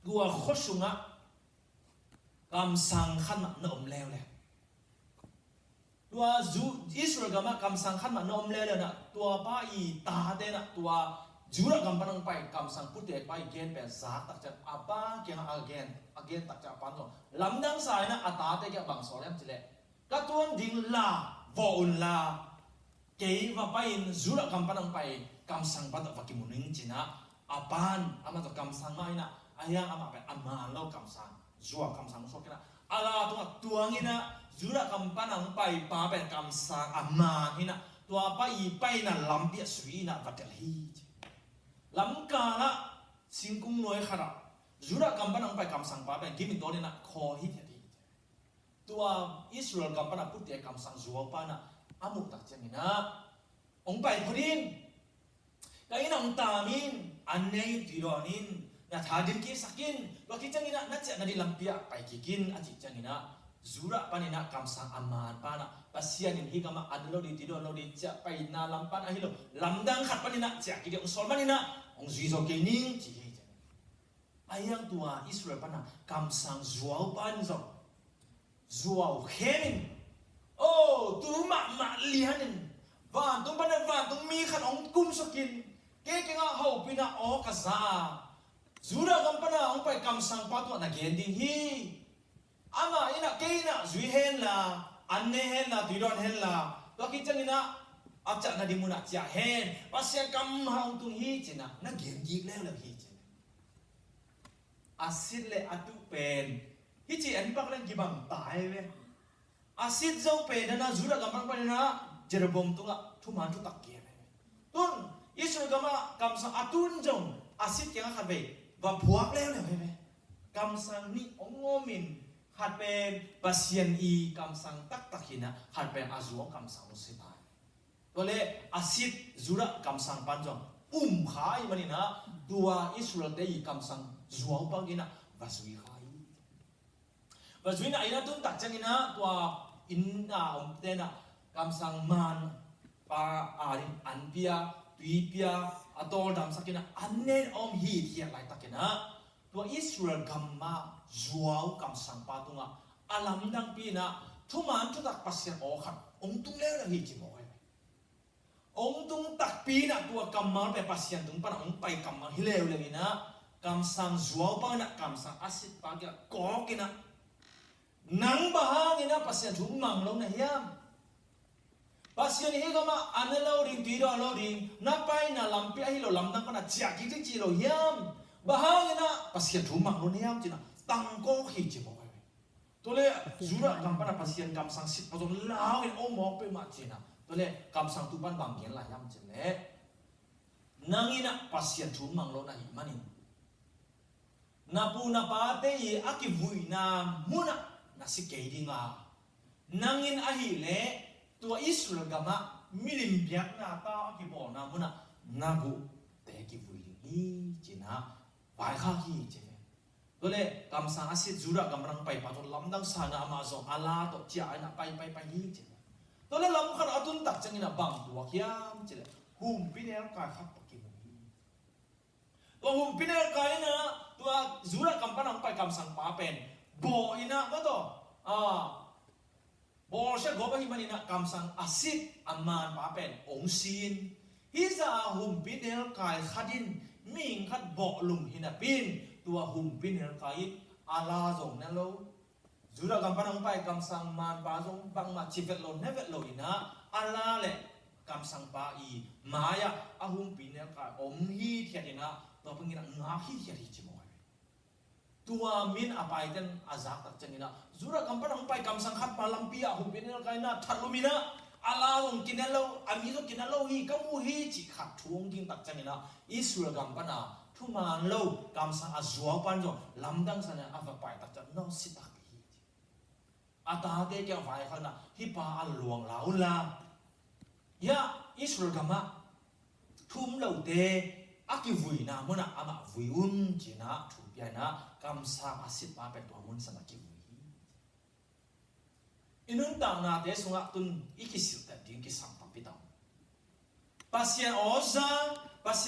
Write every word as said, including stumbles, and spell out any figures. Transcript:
Tua khua sungah kamsang khat mah na om leuleu. Tua Ju-, Israel gamah kamsang khat mah na om leuleu inah, tua pa i tate inah tua Judah gam pan hong pai kamsang pute pa i gen pen zak tak ciang a pa kiangah a gen, a gen tak ciang a pa zong lamdang sa inah a tate kiangah bang sawl hiam cih leh, ka tuan ding la, vawh un la, kei va pai-in Judah gam pan hong pai kamsang pa tawh va kimu ning ci inah, a pan amah tawh kamsang mah inah, a hiang amah pen a man lo kamsang, zuau kamsang suak inah, a la tungah tuang inah, Judah gam pan hong pai pa pen kamsang a man inah, tua pa i paina lampi ah sui inah va tel hi ci. Lamkal ah singkung nuai khat ah Judah gam pan hong pai kamsang pa pen gim in dawn inah khawl hi thiat hi. Tua Israel gam pan a pute kamsang zuau pa inah a muh tak ciang inah, hong pai phot in, ka inn ah hong tam in, an ne in, tui dawn in, na tha dim kik sak in, tua khit ciang inah na ciah nading lampi ah pai kik in, a cih ciang inah, Judah pan inah kamsang a man pa inah, Pasian in hih gamah an lo ding, tui dawn lo ding, ciah paina lam pan ahi lo, lamdang khat pan inah ciah kik ding hong sawl man inah, hong zui zo kei ning ci hi. A hiang tua Israel pan a kamsang zuau pan zong zuau khem in, o, tu mahmah lian in, vantung pan a vantung mi khat hong kumsuak in, kei kiangah hopih inah aw ka za, Judah gam pan a hong pai kamsang pa tungah na gen ding hi. Amah inah kei inah zui hen la, an ne hen la, tui dawn hen la, tua khit ciang inah a ciah nading mun ah ciah hen, Pasian kam hong tung hi ci inah na gen kik leuleu hi ci inah. A sit le a tuh pen hih ci en pak leng kibang ta hi ve. A sit zo pen inah Judah gam pan inah Jeroboam tungah thuman thutak gen hi ve. Tun Israel gamah kamsang a tun zong a sit kiangah khat vei va phuak leuleu hi ve. Kamsang nih hong om in, khat pen Pasian i kamsang taktak hi inah, khat pen a zuau kamsang lo si ta hi. Tua leh a sit Judah kamsang pan zong um kha ahih man inah, tua Israel-te i kamsang zuau pan inah va zui kha hi. Va zui inah, a inn ah tun tak ciang inah tua inn a omte inah kamsang man pa ading an pia, tui pia, a tawldamsak inah, an ne in a om hithiat laitak inah, tua Israel gamah zuau kamsang pa tungah a lamdangpi inah thuman thutak Pasian aw khat hong tung leuleu hi ci mawk hi. Hong tung takpi inah tua kammal pen Pasian tung pan a hong pai kammal hi leuleu inah, kamsang zuau pa inah kamsang a sit pa kiangah kawk inah, nang bang hang inah Pasian thu mang lo na hiam? Pasian in hih gamah an ne lo ding, tui dawn lo ding, na paina lampi ahi lo lamdang pan a ciah kik ding ci lo hiam? Bang hang inah Pasian thu mang lo na hiam ci inah tangkawk hi ci mawk hi. Tua leh Judah gam pan a Pasian kamsang sit pa zong lau in om mawk peuhmah ci inah, tua leh kamsang tu pan bang gen lai hiam cih leh, nang inah Pasian thu mang lo na hih manin na pu na pate i a kivuina munah na si kei ding a, nang in ahih leh tua Israel gamah milim biakna tau a kibawlna munah na guhte kivui ding hi ci inah vaikhak hi ci ve. Tua leh kamsang a sit Judah gam pan hong pai pa tawh lamdang sa inah amah zong a la tawh ciah inah pai pai pai hi ci ve. Tua leh lam khat a tun tak ciang inah bang tuak hiam cih leh humpinelkai khat tawh kimu hi. Tua humpinelkai inah tua Judah gam pan hong pai kamsang pa pen bawh inah, mah tawh, a, bawlsia gawp ahih man inah kamsang a sit a man pa pen hong si in, hih zah a humpinelkai khat in mihing khat bawhlum hi napi in, tua humpinelkai in a la zong ne lo, Judah gam pan hong pai kamsang man pa zong bangmah ci vet lo, ne vet lo inah, a la leh kamsang pa i mai-ah a humpinelkai om hithiat inah, tua bang inah ngak hithiat hi ci mawk hi. Tua min a paite in a zak tak ciang inah, Judah gam pan hong pai kamsang khat pa lampi ah humpinelkai inah that lum inah, a la zong kine lo, a mi zong kine lo hi, ka mu hi cih khat thu hong ging tak ciang inah, Israel gam pan a thuman lo kamsang a zuau pan zong lamdang sa inah a va pai tak ciang, no, si tak hi. A tate kiang vaikhak inah, hih pa a luang la un la, hiah Israel gamah thu um lote a kivuina munah amah vui un ci inah thu pia inah, kamsang a sit pa pen tua mun sanah kivui hi. I nuntaknate sungah tun i kisilhtet ding kisam tampi ta. Pasian aw za, Pasian